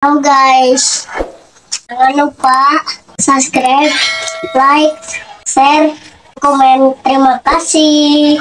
Halo guys, jangan lupa subscribe, like, share, komen. Terima kasih.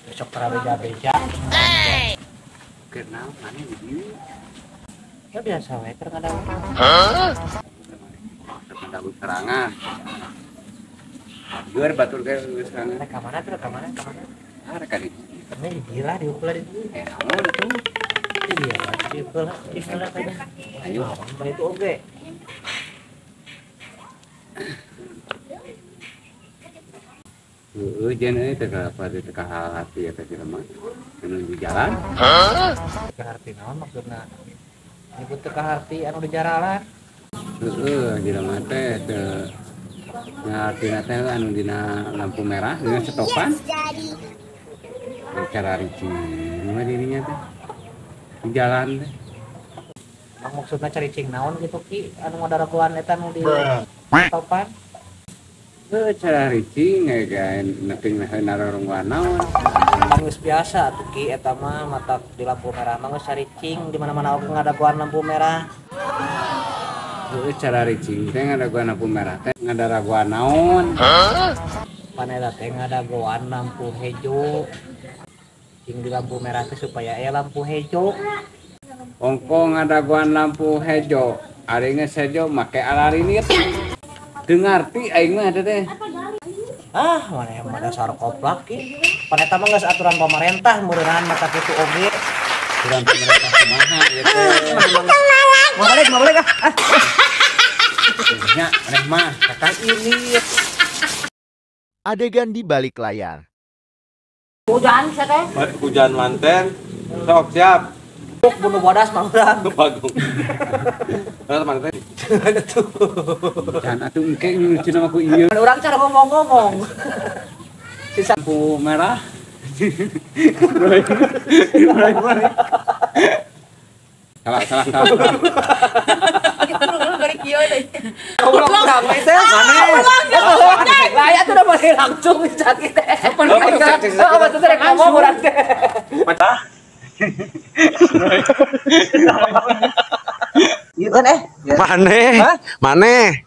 Besok para beja-beja. Kenal mana di dieu? Ya biasa we keur ngadawu. Hah? Ngadawu serangan. Juar batur ge serangan. Ka mana tuh ka mana? Ka mana? Ah, rek ka dieu. Ini di dieu lah diukul di dieu. Eh, naon tuh? Di dieu lah diukul, diukul tanya. Ayo, bah itu oge. Heeh, jeung euy teh ka teh ka hati eta jelema anu di jalan. Hah? Teu harti naon maksudna? Nyebut teu kaharti anu di jaralan. Heeh, jelema teh teu ngartina teh anu dina lampu merah dina setopan. Cara ricing mah dirinya teh. Di jalan teh. Emang maksudna caricing naon gitu Ki anu ngadaragoan eta nu di setopan? Cara ricing neping naroronggoan naon. Kan geus biasa atuh Ki eta mah matak di lampu merah mah geus caricing di mana-mana oge ngadagoan lampu merah. Heuh, cara ricing teh ngadagoan lampu merah teh ngadaragoan naon? Pan eta teh ngadagoan lampu hejo. Cing di lampu merah teh supaya aya lampu hejo. Ongko ngadagoan lampu hejo, ari geus hejo make alarinit. Teu ngarti aing mah teh. Ah, mana yang dasar koplak Ki. Pan eta mah geus aturan pemerintah meureunaan mata kitu oge. Aturan pemerintah kumaha ieu teh? Mau balik ah. Nya, aneh mah kakak ini. Adegan di balik layar. Hujan sia teh. Hujan manten. Sok siap. Bunuh bodas mah urang. Bagong. Nah, teman teh. Jangan atuh engke nyuci nama ku ieu. Urang cara ngomong-ngomong. Sisa lampu merah. Salah. Goblok urang teh maneh. Lah aya tuh udah mulai langsung sakit teh. Oh, maksudnya rek ngomong urang teh. Ieu kan Maneh. Maneh.